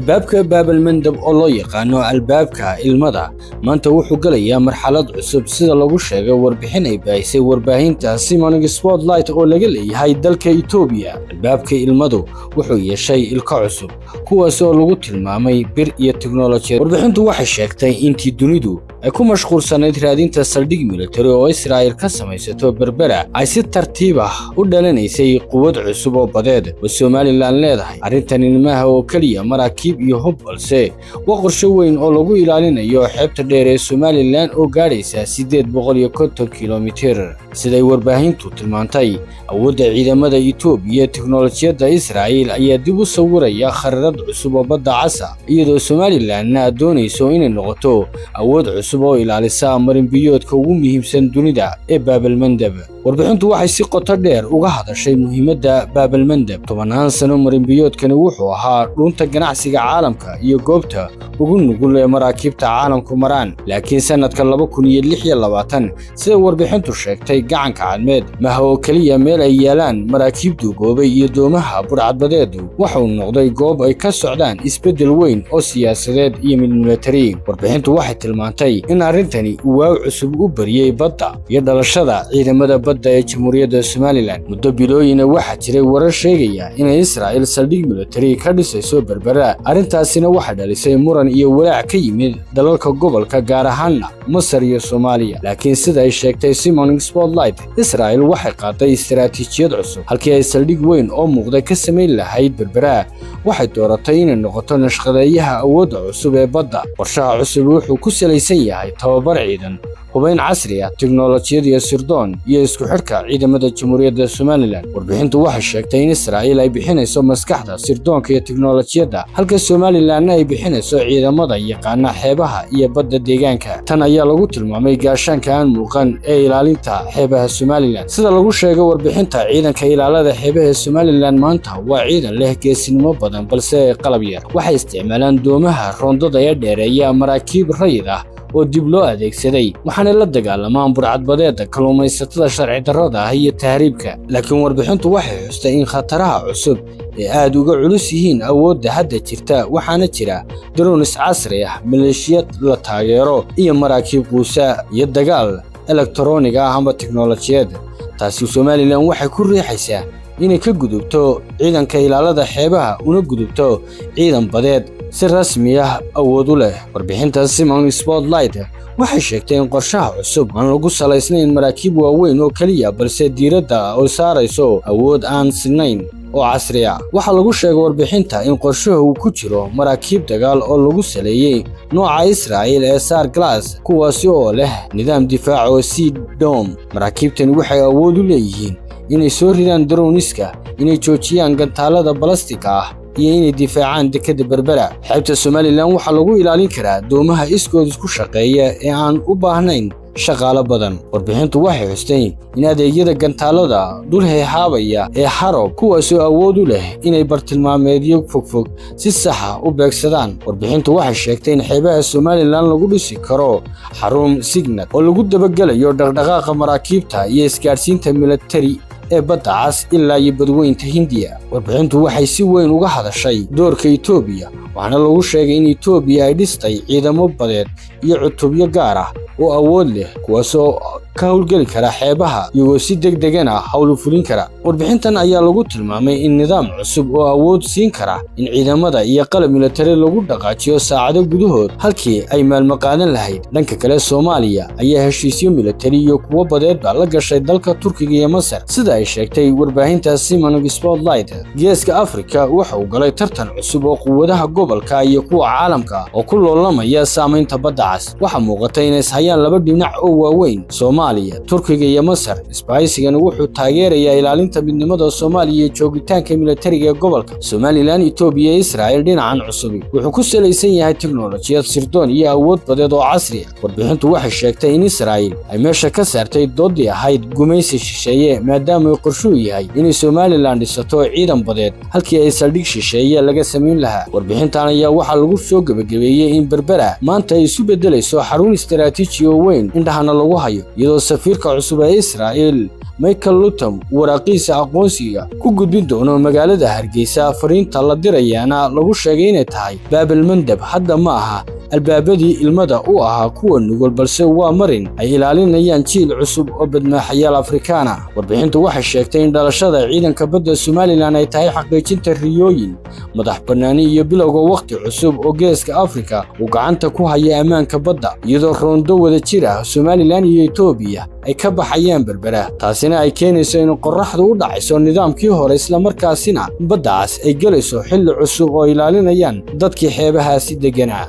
Albaabka Baabalmandab, oo loo yaqaano albaabka ilmada, maanta wuxuu gelayaa marxalad cusub, sida lagu sheegay warbixin ay baahisay warbaahinta Simonic Spotlight oo laga leeyahay dalka Itoobiya. Albaabka ilmadu wuxuu yeeshay ilko cusub, kuwaas oo lagu tilmaamay bir iyo tiknolojiyad. Warbixintu waxay sheegtay intii dunidu ay ku mashquulsanayd raadinta saldhig militari oo Israa'il ka samaysato Berbera, ay si tartiib ah u dhalanaysay quwad cusub oo badeed oo Somaliland leedahay. Arrintani maaha oo keliya maraakiib iyo hub, balse waa qorshe weyn oo lagu ilaalinayo xeebta dheer ee Somaliland oo gaadhaysa 850 kilomitir. Siday warbaahintu tilmaantay, awoodda ciidamada Itoobiya iyo tiknolojiyadda Israa'il ayaa dib u sawiraya khariirad cusub oo badda casa, iyadoo Somalilandna doonayso inay noqoto awood cusub oo ilaalisa marinbiyoodka ugu muhiimsan dunida ee Baabalmandab. Warbixintu waxay si qoto dheer uga hadashay muhiimadda Baabalmandab. Tobannaan sano marinbiyoodkani wuxuu ahaa dhuunta ganacsiga caalamka iyo goobta ugu nugul ee maraakiibta caalamku maraan. Laakiin sannadka 2026, sida warbixintu sheegtay, Gacanka Cadmeed maha oo keliya meel ay yaalaan maraakiib duugoobay iyo doomaha burcadbadeedu. Waxauu noqday goob ay ka socdaan isbeddel weyn oo siyaasadeed iyo mid militari. Warbixintu waxay tilmaantay in arrintani uu waaw cusub u bariyey badda iyo dhalashada ciidamada badda ee Jamhuuriyadda Somaliland. Muddo bilooyina waxaa jiray warar sheegaya inay Israa'il saldhig militari ka dhisayso Berbera. Arrintaasina waxay dhalisay muran iyo walaac ka yimid dalalka gobolka, gaar ahaanna Masar iyo Soomaaliya. Laakiin sida ay sheegtay Simonic Spotlight, Israa'il waxay qaaday istaraatiijiyad cusub. Halkii ay saldhig weyn oo muuqda ka samayn lahayd Berbera, waxay dooratay inay noqoto nashqadeeyaha awoodda cusub ee badda. Qorshaha cusub wuxuu ku salaysan yahay tababar ciidan, hubayn casri ah, tiknolojiyad iyo sirdoon, iyo isku xidhka ciidamada Jamhuuriyadda Somaliland. Warbixintu waxay sheegtay in Israa'iil ay bixinayso maskaxda, sirdoonka iyo tiknolojiyadda, halka Somalilandna ay bixinayso ciidamada yaqaana xeebaha iyo badda deegaanka. Tan ayaa lagu tilmaamay gaashaanka aan muuqan ee ilaalinta xeebaha Somaliland. Sida lagu sheegay warbixinta, ciidanka ilaalada xeebaha Somaliland maanta waa ciidan leh geesinimo badan balse qalab yar. Waxay isticmaalaan doomaha roondada ee dheereeya, maraakiib rayid ah oo dib loo adeegsaday, waxaana la dagaalamaan burcadbadeedda, kalluumaysatada sharci darrada ah iyo tahriibka. Laakiin warbixintu waxay xustay in khataraha cusub ee aad uga culus yihiin awoodda hadda jirta. Waxaana jira drones casri ah, maleeshiyad la taageero iyo maraakiib quusa iyo dagaal elektarooniga ah ama tiknolojiyad. Taasi Somaliland waxay ku riixaysaa inay ka gudubto ciidanka ilaalada xeebaha una gudubto ciidan badeed si rasmi ah awood u leh. Warbixinta Simon Spotlight waxay sheegtay in qorshaha cusub aan lagu salaysnayn maraakiib waaweyn oo keliya, balse diiradda oo saarayso awood aan sinayn oo casri ah. Waxaa lagu sheegay warbixinta in qorshuhu uu ku jiro maraakiib dagaal oo lagu saleeyey nooca Israa'il ee Sar Class, kuwaasi oo leh nidaam difaac oo Sea Dome. Maraakiibtani waxay awood u leeyihiin inay soo ridaan drones-ka, inay joojiyaan gantaalada balastika ah iyo inay difaacaan dekedda Berbera. Xeebta Somaliland waxaa lagu ilaalin karaa doomaha iskood isku shaqeeya ee aan u baahnayn shaqaalo badan. Warbixintu waxay xustay in adeegyada gantaalada dul heehaabaya ee Harop, kuwaasoo awood u leh inay bartilmaameedyo fogfog si saxa u beegsadaan. Warbixintu waxay sheegtay in xeebaha Somaliland lagu dhisi karo xarun SIGINT oo lagu dabagelayo dhaqdhaqaaqa maraakiibta iyo isgaadhsiinta militari ee Badda Cas ilaa iyo Badweynta Hindiya. Warbixintu waxay si weyn uga hadashay doorka Itoobiya, waxaana lagu sheegay in Itoobiya ay dhistay ciidamo badeed iyo cutubyo gaar ah oo awood leh, kuwaasoo ka howlgeli kara xeebaha iyagoo si deg degana howlu fulin kara. Warbixintan ayaa lagu tilmaamay in nidaam cusub oo awood siin kara in ciidamada iyo qalab militari lagu dhaqaajiyo saacado gudahood halkii ay maalmo qaadan lahayd. Dhanka kale, Soomaaliya ayaa heshiisyo militari iyo kuwo badeedba la gashay dalka Turkiga iyo Masar, sida ay sheegtay warbaahinta Simon Spotlight. Geeska Afrika waxa uu galay tartan cusub oo quwadaha gobolka iyo kuwa caalamka oo ku loolamaya saamaynta Badda Cas. Waxaa muuqata inay ishayaan laba dhinac oo waaweyn: Soomaaliya, Turkiga iyo Masar. Isbahaysigani wuxuu taageerayaa ilaalinta midnimada Soomaaliya iyo joogitaanka militariga ee gobolka. Somaliland, Itoobiya iyo Israa'il, dhinacan cusubi wuxuu ku salaysan yahay teknolojiyad, sirdoon iyo awood badeed oo casri ah. Warbixintu waxay sheegtay in Israa'il ay meesha ka saartay doodii ahayd gumaysi shisheeye, maadaama uu qorshuhu yahay inay Somaliland dhisato ciidan badeed halkii ay saldhig shisheeye laga samayn lahaa. Warbixintan ayaa waxaa lagu soo gebagabeeyey in Berbera maanta ay isu beddelayso xarun istaraatiiji oo weyn, indhahana lagu hayo, iyadoo safiirka cusub ee Israa'il Michael Lutum waraaqiisa aqoonsiga ku gudbin doono magaalada Hargeysa. Fariinta la dirayaana lagu sheegay inay tahay Baabel Mandab hadda ma aha albaabadii ilmada u ahaa kuwa nugul, balse waa marin ay ilaalinayaan jiil cusub oo badmaaxayaal Afrikaana. Warbixintu waxay sheegtay in dhalashada ciidanka badda Somaliland ay tahay xaqiijinta riyooyin madax bannaani iyo bilowga wakhti cusub oo Geeska Afrika uu gacanta ku haya ammaanka badda, iyadoo roondo wada jir ah Somaliland iyo Etoobiya ay ka baxayaan Berbera, taasina ay keenayso in qorraxdu u dhacayso nidaamkii hore, islamarkaasina baddaas ay gelayso xilli cusub oo ilaalinayaan dadkii xeebahaasi degganaa.